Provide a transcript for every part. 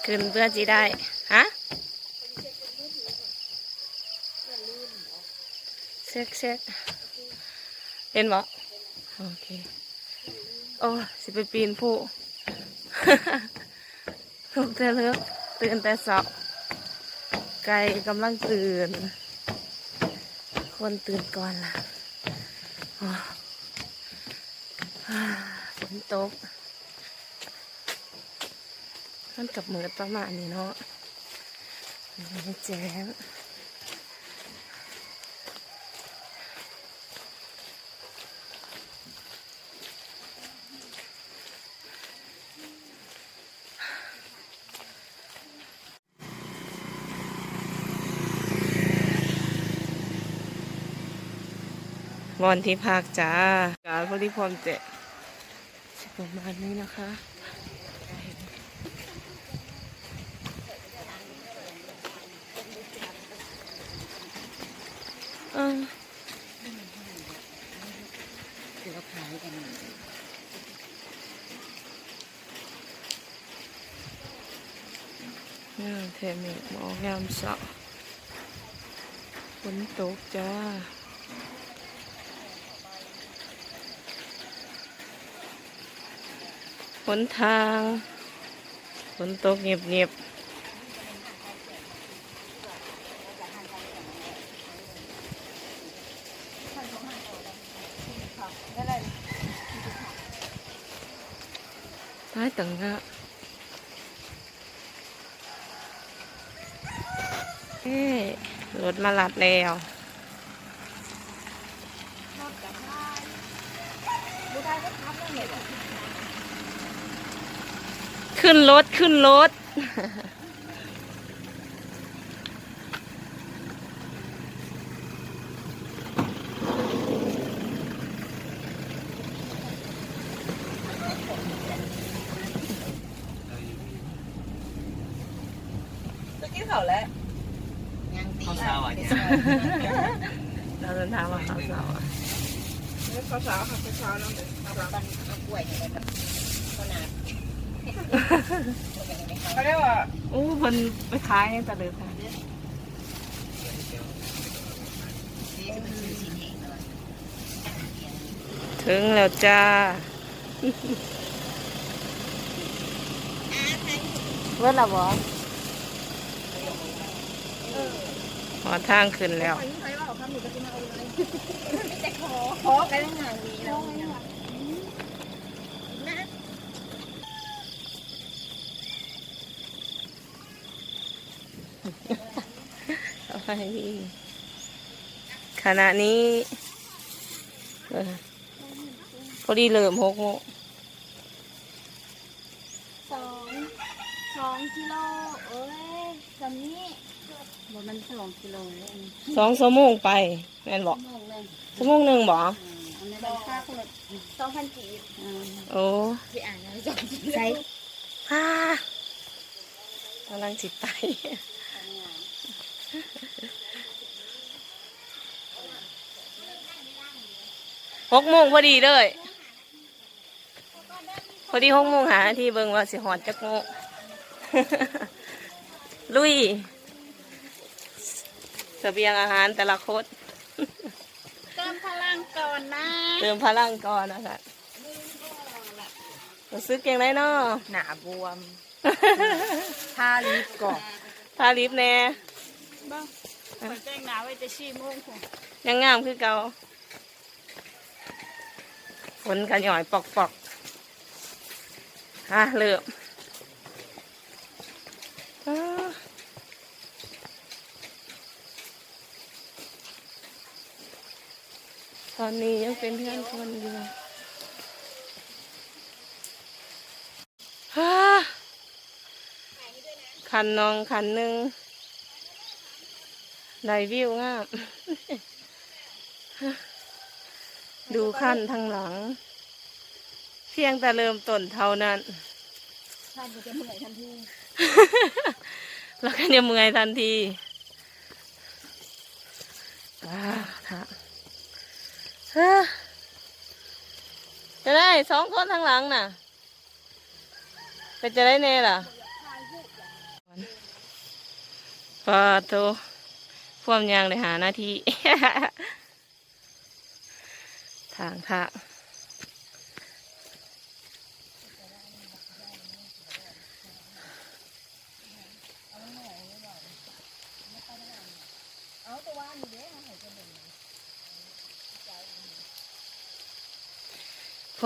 ຂຶ້ນເພື່ອຊິໄດ້ ຮະ ເຊັກໆ ເຫັນບໍ່? ໂອເຄ ໂອ້ ຊິໄປປີນພູ ລຸກແຕ່ເລິກ ຕື່ນແຕ່ເຊົ້າ ໄກ່ກຳລັງຕື່ນ ຄົນຕື່ນກ່ອນລະ ໂອ້ ຝົນຕົກ ມັນກໍມືດປະມານນີ້ເນາະ ຍັງແຈ້ງ. ບ່ອນທີ່ພັກຈ້າ ກະພໍດີພ້ອມແຈະ ຊິປະມານນີ້ນະຄະ ເອີ ງາມແທ້ ເມກບໍ່ອອກຍາມເຊົ້າ ຝົນຕົກຈ້າ ຫົນທາງ ຝົນຕົກຫຍິບໆ. ຕາຍ ຕັ້ງເນາະ ເອີ ລົດມາຮັບແລ້ວ ຂຶ້ນລົດ ຂຶ້ນລົດ. ຈະກິນເຂົ້າແລ້ວ ຍັງຕິ ເຂົ້າເຊົ້າອ່ະ ເຮົາເດີນທາງມາເຂົ້າເຊົ້າອ່ະ ເອີ ເຂົ້າເຊົ້າ ເຂົ້າເຊົ້ານຳເດີ ເຂົ້າເຊົ້າ ເອົາກ້ວຍນີ້ແຫຼະ ເຂົ້າໜາ ເຂົາເອີ້ນວ່າ ໂອ້ ເພິ່ນໄປຂາຍແຕ່ເດີ ເຖິງແລ້ວຈ້າ ເບິດລະບໍ່? ຮອດທາງຂຶ້ນແລ້ວ ມີແຕ່ຂໍ ຂໍກັນຫຍັງນີ້ແລ້ວ ຂະນະນີ້ ເອີ ພໍດີເລີ່ມຫົກໂມງ ສອງ ສອງກິໂລ ເອີຍ ສ່ຳນີ້ ບໍ່ແມ່ນສອງກິໂລເດ້ ສອງຊົ່ວໂມງໄປ ແມ່ນບໍ່? ຊົ່ວໂມງໜຶ່ງ ຊົ່ວໂມງໜຶ່ງບໍ່? ອືມ ອັນນັ້ນມັນຄ່າຄົນລະສອງພັນກີບ ອືມ ໂອ້ ຊິອ່ານເອົາສອງກິໂລ ໃສ ອ່າ ກຳລັງຊິໄຕ່ ຫົກໂມງພໍດີເດີ ພໍດີຫົກໂມງຫ້ານາທີ ເບິ່ງວ່າຊິຮອດຈັກໂມງ ລຸຍ ສະບຽງອາຫານແຕ່ລະຄົນ ເຕີມພະລັງກ່ອນນະ ເຕີມພະລັງກ່ອນນະຄະ ຮູ້ສຶກຈັ່ງໃດເນາະ? ໜ້າບວມ ທາລິບກ່ອນ ທາລິບແດ່ ເບິ່ງ ຂ້ອຍແຕ່ງໜ້າໄວ້ແຕ່ສີ່ໂມງພຸ້ນ ຍັງງາມຄືເກົ່າ ຝົນກະຫຍ້ອຍປອກໆ ອ່າ ເລີ່ມ ຕອນນີ້ຍັງເປັນເຮືອນຄົນຢູ່ ຄັນໜອງຄັນໜຶ່ງ ໄດ້ວິວງາມ ດູຄັນທາງຫຼັງ ພຽງແຕ່ເລີ່ມຕົ້ນເທົ່ານັ້ນ ທ່ານກໍຈະເມື່ອຍທັນທີ ແລ້ວກໍຈະເມື່ອຍທັນທີ ອ້າ ຖ້າ ເອີ ຈະໄດ້ສອງຄົນທາງຫຼັງນະ ເປັນຈັ່ງໃດແດ່ລະ? ບໍ່ຢາກຖ່າຍຮູບລະ ປາໂທ ພວມຍ່າງໄດ້ຫ້ານາທີ ທາງທາງ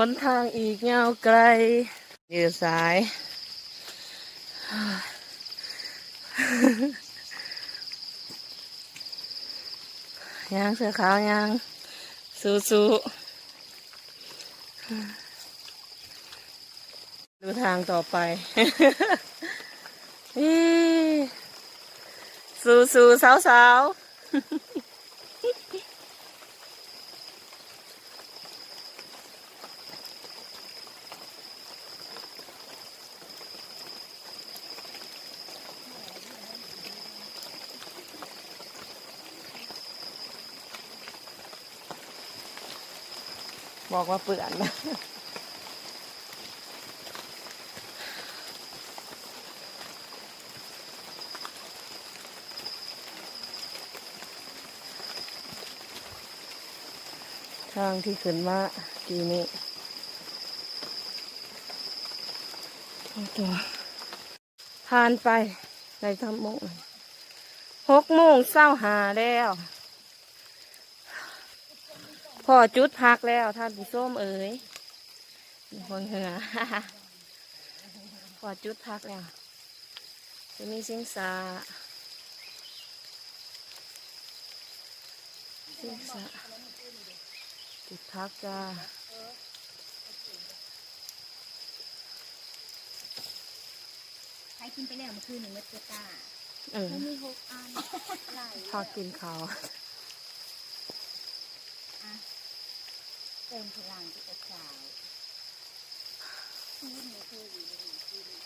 ຫົນທາງອີກຍາວໄກ ຍືດສາຍ ຍ່າງເສື້ອຂາວຍ່າງ ສູ້ໆ ດູທາງຕໍ່ໄປ ເອີ ສູ້ໆ ສາວໆ. ບອກວ່າເປື້ອນ ທາງທີ່ຂຶ້ນມາກີ້ນີ້ ໂອ້ໂຫ ຜ່ານໄປໄດ້ຈັກໂມງ? ຫົກໂມງຊາວຫ້າແລ້ວ. ພໍ້ຈຸດພັກແລ້ວທ່ານຜູ້ຊົມເອີຍ ເບິ່ງເຮືອ ພໍ້ຈຸດພັກແລ້ວ ຈະມີຊິງຊ້າ ຊິງຊ້າ ຈຸດພັກຈ້າ. ໃຜກິນໄປແລ້ວມື້ຄືນນີ້ ໝົດໂຄຕາ ເອີ ມັນມີຫົກອັນ ຫຼາຍ ພໍ້ກິນເຂົ້າ ອ່ະ ເຕີມພະລັງທີ່ກະຈາຍ ຄືນນີ້ຄືຢູ່ໃນນີ້ຄືນນີ້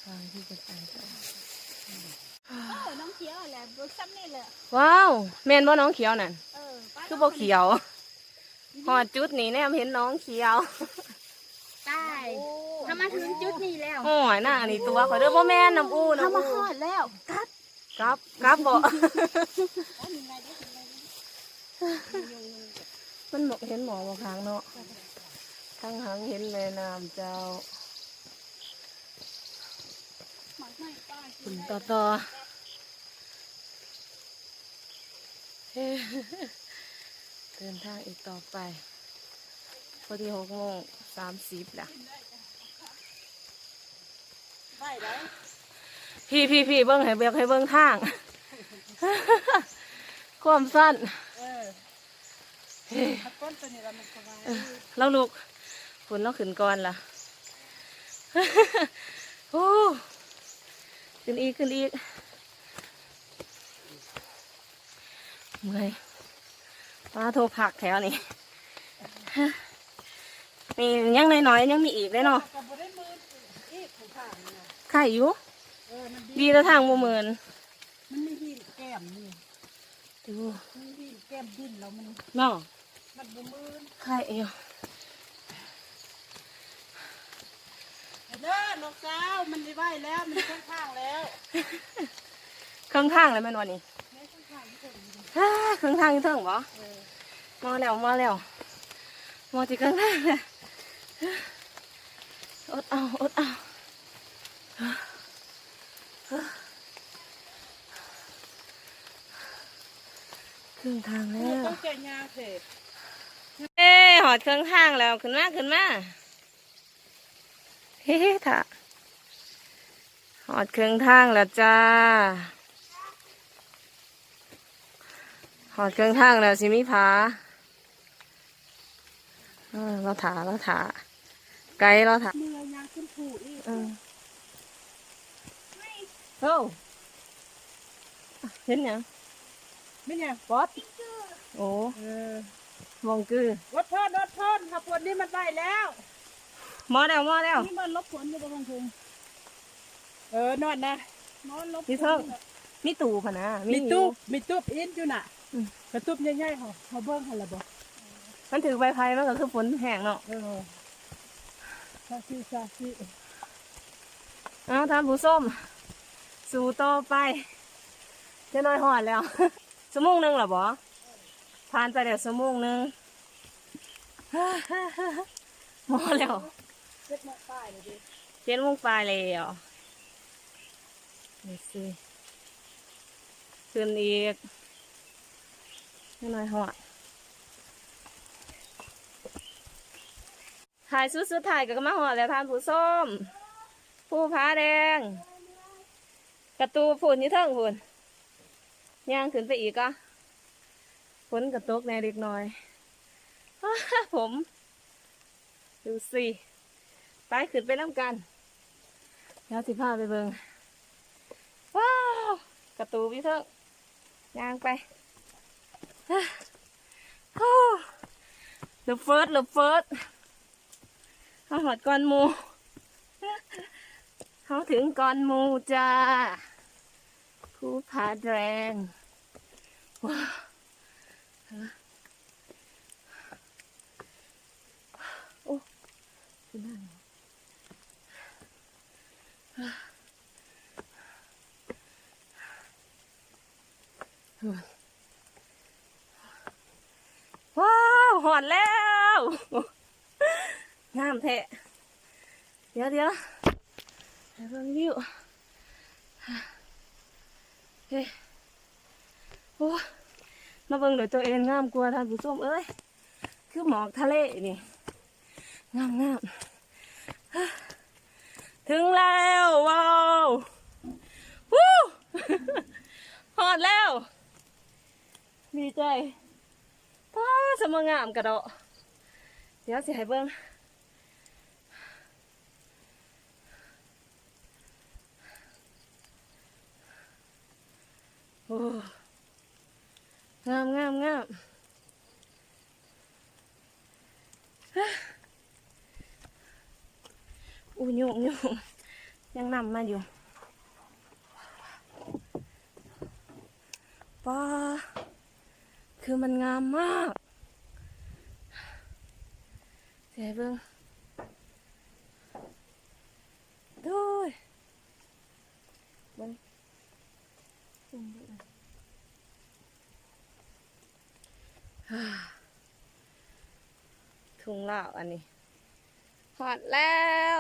ທາງທີ່ກະຈາຍ ເອີ ໜອງຂຽວແຫຼະ ເບິ່ງສ່ຳນີ້ແຫຼະ ວ້າວ ແມ່ນບໍ່ໜອງຂຽວນັ້ນ? ເອີ ຄືບໍ່ຂຽວ? ຮອດຈຸດນີ້ແນມເຫັນໜອງຂຽວ ຕາຍ ເຮົາມາເຖິງຈຸດນີ້ແລ້ວ ໂອ້ຍ ນາງອັນນີ້ຕົວະຂ້ອຍເດີ ບໍ່ແມ່ນ ນ້ຳອູ ນ້ຳອູ ເຮົາມາຮອດແລ້ວ ກັບ ກັບ ກັບບໍ່? ມັນບໍ່ເຫັນໝໍ້ບໍ່ຂ້າງເນາະ ຂ້າງຫຼັງເຫັນແມ່ນ້ຳເຈົ້າ ຂຶ້ນຕໍ່ໆ. ເດີນທາງອີກຕໍ່ໄປ ພໍດີຫົກໂມງສາມສິບລະ ໄດ້ໄດ໋ ພີ້ໆໆ ເບິ່ງໃຫ້ເບິ່ງ ໃຫ້ເບິ່ງທາງ ຄວາມສັ້ນ ເອີ ເອີ ລາວລຸກ ພຸ້ນລາວຂຶ້ນກ່ອນລະ ໂອ້ ຂຶ້ນອີກ ຂຶ້ນອີກ. ເມື່ອຍ ປາໂທ ພັກແຖວນີ້ ນີ້ຍັງນ້ອຍໆ ຍັງມີອີກເດ້ເນາະ ກໍບໍ່ໄດ້ມື່ນອີກຜູ້ຂ້າງນີ້ນະ ໄຄຢູ່ ເອີ ມັນດີ ດີແຕ່ທາງບໍ່ມື່ນ ມັນມີຫີນແກ້ມນີ້ ໂອ້ ມີຫີນແກ້ມດິນແລ້ວມັນເນາະ ມັນບໍ່ມື່ນ ໄຄຢູ່. ເດີນ້ອງສາວ ມັນໄດ້ໄຫວແລ້ວ ມັນເຄິ່ງທາງແລ້ວ ເຄິ່ງທາງແລ້ວແມ່ນບໍ່ນີ້? ແມ່ນເຄິ່ງທາງຢູ່ເທິງນີ້ ເຄິ່ງທາງຢູ່ເທິງບໍ່? ເອີ ມາແລ້ວ ມາແລ້ວ ມາທີ່ເຄິ່ງທາງແລ້ວ ອົດເອົາ ອົດເອົາ. ເຄິ່ງທາງແລ້ວ ຕ້ອງແກ່ຍາວເພ ເອີ ຮອດເຄິ່ງທາງແລ້ວ ຂຶ້ນມາ ຂຶ້ນມາ ເຮ ຖ້າ ຮອດເຄິ່ງທາງແລ້ວຈ້າ ຮອດເຄິ່ງທາງແລ້ວ ຊິມີຜາ. ເອີ ລາວຖ້າ ລາວຖ້າ ໄກລາວຖ້າ ເມື່ອຍາງຂຶ້ນພູອີກ ເອີ ໂອ້ ເຫັນຫຍັງ? ແມ່ນຫຍັງ? ປອດ ໂອ້ ເອີ ມອງກື ອົດທົນ ອົດທົນ ຂະບວນນີ້ມັນໄຫວແລ້ວ ມາແລ້ວ ມາແລ້ວ ນີ້ມັນຫຼົບຝົນຢູ່ບໍ່? ເອີ ນອນນະ ນອນຫຼົບ ມີເທິງ ມີຕູບຫັ້ນນະ ມີ ມີຕູບ ມີຕູບອິນຢູ່ນະ ອືມ ກະຕູບໃຫຍ່ໆ ເຮົາ ເຮົາເບິ່ງຫັ້ນລະບໍ່ ມັນຖືກໃບໄຜ່ ມັນກະຄືຝົນແຫ້ງເນາະ ເອີ ຊາຊິ ຊາຊິ ເອົາ ທ່ານຜູ້ຊົມ ສູ່ຕໍ່ໄປ. ຈັກໜ້ອຍຮອດແລ້ວ. ຊົ່ວໂມງໜຶ່ງແລ້ວບໍ? ຜ່ານໄປແລ້ວຊົ່ວໂມງໜຶ່ງ. ພໍແລ້ວ. ເຈັດໂມງປາຍແລ້ວເດ້. ເຈັດໂມງປາຍແລ້ວ. ນີ້ຊິ ຂຶ້ນອີກ. ຈັກໜ້ອຍຮອດ. ທ້າຍສຸດ ສຸດທ້າຍກໍມາຮອດແລ້ວທ່ານຜູ້ຊົມ. ພູຜາແດງ. ກະຕູບພຸ້ນ ຢູ່ເທິງພຸ້ນ. ຍ່າງຂຶ້ນໄປອີກກໍ ຝົນກໍຕົກແດ່ເລັກນ້ອຍ. ຜົມ ດູຊິ. ໄປ ຂຶ້ນໄປນຳກັນ. ດຽວຊິພາໄປເບິ່ງ. ວ້າວ ກະຕູບຢູ່ເທິງ. ຍ່າງໄປ. ໂອ້ ເລີບເຟີດ ເລີບເຟີດ. ເຮົາຮອດກ່ອນໝູ່. ເຮົາເຖິງກ່ອນໝູ່ຈ້າ. ພູຜາແດງ. ວ້າວ. ໂອ້ ຄືນັ້ນ. ວ້າວ ຮອດແລ້ວ. ງາມແທ້. ດຽວໆ ໃຫ້ເບິ່ງວິວ. ເອີ ໂອ້ ມາເບິ່ງດ້ວຍຕົວເອງງາມກວ່າ ທ່ານຜູ້ຊົມເອີຍ. ຄືໝອກທະເລນີ້ ງາມໆ. ເຖິງແລ້ວ. ວ້າວ ວູ້ ຮອດແລ້ວ. ດີໃຈ. ປ້າ ສະມາງາມກະເດາະ. ດຽວຊິໃຫ້ເບິ່ງ. ໂອ້ ງາມ ງາມ ງາມ. ອູ້ ຍຸງ ຍຸງ ຍັງນຳມາຢູ່. ປ້າ ຄືມັນງາມມາກ. ຊິໃຫ້ເບິ່ງ. ໂອ້ຍ ເບິ່ງ ທຸ່ງລາວອັນນີ້. ຮອດແລ້ວ.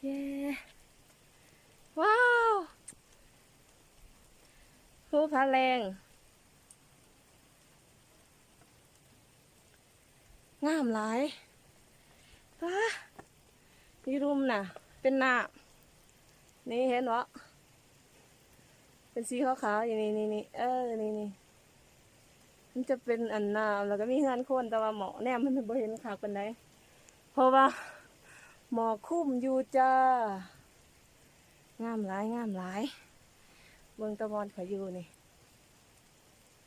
ເຢ້ ວ້າວ ພູຜາແດງ. ງາມຫຼາຍ. ປ້າ ຢູ່ລຸ່ມນະ ເປັນນ້ຳ ນີ້ເຫັນບໍ່? ເປັນສີຂາວໆຢູ່ນີ້ ນີ້ ນີ້ ເອີ ນີ້ ນີ້ ມັນຈະເປັນອັນນ້ຳ ແລ້ວກໍມີເຮືອນຄົນ ແຕ່ວ່າໝອກແນມມັນບໍ່ເຫັນຄັກປານໃດ ເພາະວ່າໝອກຄຸມຢູ່ຈ້າ. ງາມຫຼາຍ ງາມຫຼາຍ. ເບິ່ງຕາບ່ອນຂ້ອຍຢູ່ນີ້.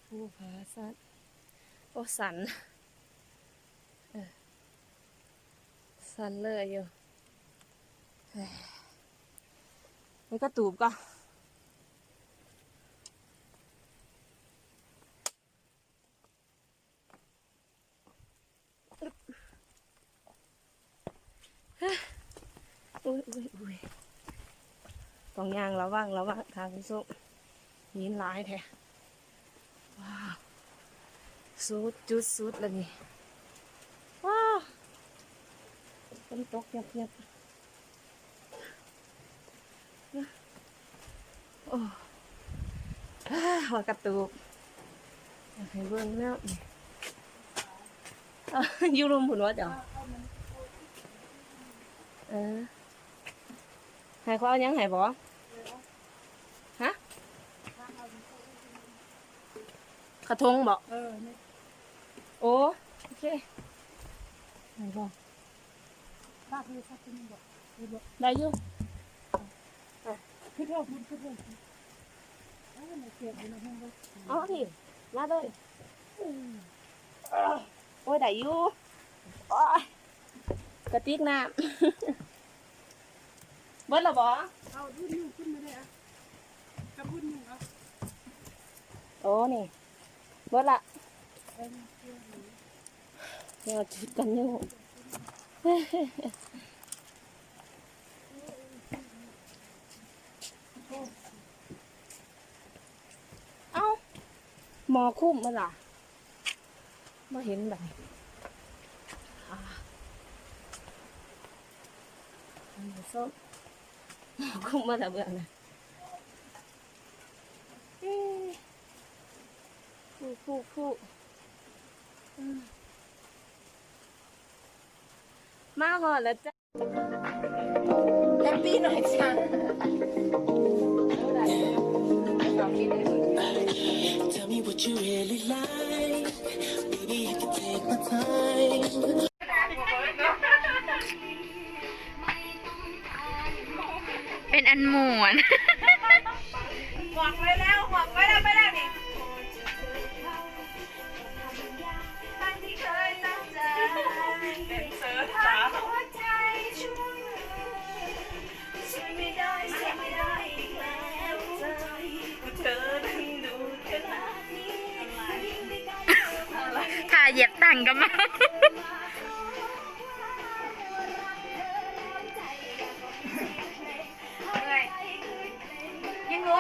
ພູຜາສັນ ໂອ້ ສັນ ເອີ ສັນເລີຍຢູ່. ເອີ ໄປກະຕູບກ່ອນ. ໂອ້ຍ ໂອ້ຍ ໂອ້ຍ ຕ້ອງຍ່າງລະວັງ ລະວັງ ທ່ານຜູ້ຊົມ ຫີນຫຼາຍແທ້. ວ້າວ ສຸດ ຈຸດສຸດລະນີ້. ວ້າວ ຝົນຕົກຫຍັບໆ. ໂອ້ ຮອດກະຕູບ ຢາກໃຫ້ເບິ່ງແລ້ວ. ຢູ່ລຸ່ມພຸ້ນບໍ່ເຈົ້າ? ເອີ ໃຫ້ຂ້ອຍເອົາຫຍັງໃຫ້ບໍ່? ຮະ? ຂະທົງບໍ່? ເອີ ໂອ້ ໂອເຄ ໄດ້ບໍ່? ໄດ້ຢູ່. ເອົາພີ້ ມາເລີຍ. ໂອ້ຍ ໄດ້ຢູ່. ໂອ້ຍ ກະຕິກນ້ຳ ເບິດແລ້ວບໍ່? ເອົາດຸນໜຶ່ງຂຶ້ນມາເລີຍອະ ກັບດຸນໜຶ່ງເອົາ. ໂອ້ ນີ້ ເບິດລະ. ເອີ ເອົາຈຸດກັນຢູ່. ໂອ້ ໝໍ້ຄຸມມັນລະ ບໍ່ເຫັນບັດນີ້ ອາ ທ່ານຜູ້ຊົມ ໝໍ້ຄຸມມັນລະເບື້ອງນັ້ນ ເອີ ຜູ້ ຜູ້ ຜູ້ ອືມ ມາຮອດແລ້ວຈ້າ. ແຮບປີ້ໜ້ອຍຈັງ Tell me what you really like. Baby, I can take my time. ເປັນອັນມ່ວນ ຫວກໄວ້ແລ້ວ ຫວກໄວ້ແລ້ວ ໄປແລ້ວນີ້. ຖ້າຢຽບຕັງກໍມາ. ຍັງງງຢູ່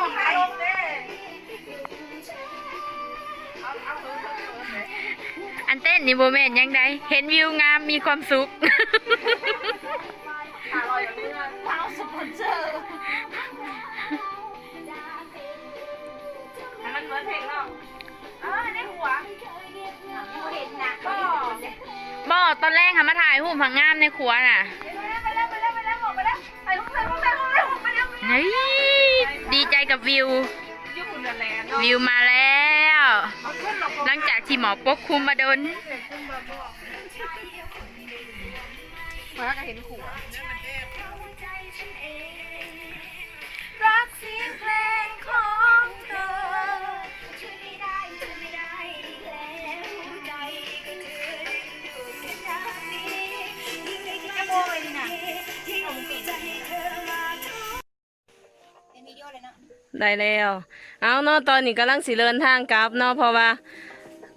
ອັນເຕັ້ນນີ້ບໍ່ແມ່ນຫຍັງໃດ ເຫັນວິວງາມມີຄວາມສຸກ. ລາວສະປອນເຊີ ໃຫ້ມັນເໝິດເພງເນາະ. ເອີ ໃນຫົວ ບໍ່ເຫັນນະ ບໍ່ ຕອນແລງຫາມາຖ່າຍຮູບຫາງາມໃນຄົວນະ. ເຮີ້ຍ ດີໃຈກັບວິວ ວິວມາແລ້ວ ຫຼັງຈາກທີ່ໝໍ້ປົກຄຸມມາດົນ. ຂ້ອຍກໍເຫັນຂົວ ໄດ້ແລ້ວ ເອົາເນາະ ຕອນນີ້ກຳລັງຊິເດີນທາງກັບເນາະ ເພາະວ່າ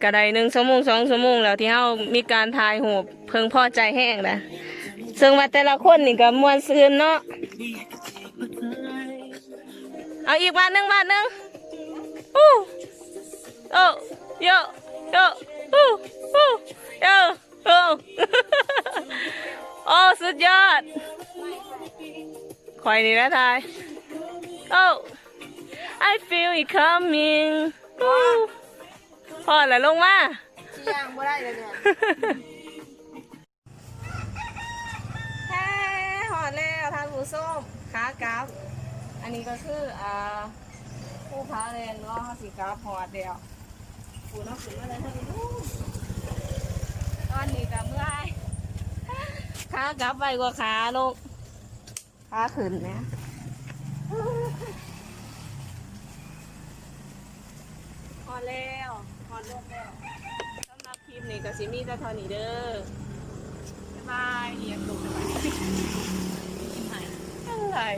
ກະໄດ້ໜຶ່ງຊົ່ວໂມງ ສອງຊົ່ວໂມງແລ້ວ ທີ່ເຮົາມີການຖ່າຍຮູບເພິ່ງພໍໃຈແຮງນະ ເຊິ່ງວ່າແຕ່ລະຄົນນີ້ກະມ່ວນຊື່ນເນາະ. ເອົາອີກບາດໜຶ່ງ ບາດໜຶ່ງ ອູ້ ໂອ້ ໂຢ ໂຢ ອູ້ ອູ້ ເອີ ໂອ້ ໂອ້ ສຸດຍອດ ຂ້ອຍນີ້ແຫຼະຖ່າຍ ໂອ້ I feel it coming ອູ້ ພໍແລ້ວ ລົງມາ ຊິຍ່າງບໍ່ໄດ້ແລ້ວເດ. ແທ້ ຮອດແລ້ວທ່ານຜູ້ຊົມ ຂາກັບ ອັນນີ້ກໍຄື ອ່າ ພູຜາແດງເນາະ ເຮົາຊິກັບຮອດແລ້ວ ພຸ້ນເນາະ ຂຶ້ນມາແລ້ວ ຕອນນີ້ກໍເມື່ອຍ ຂາກັບໄວກວ່າຂາລົງ ຂາຂຶ້ນແໝ່. ຮອດແລ້ວ ຮອດລົງແລ້ວ ສຳລັບຄລິບນີ້ກໍຊິມີແຕ່ເທົ່ານີ້ເດີ ບາຍບາຍ ລ້ຽງລູກ ເອີຍ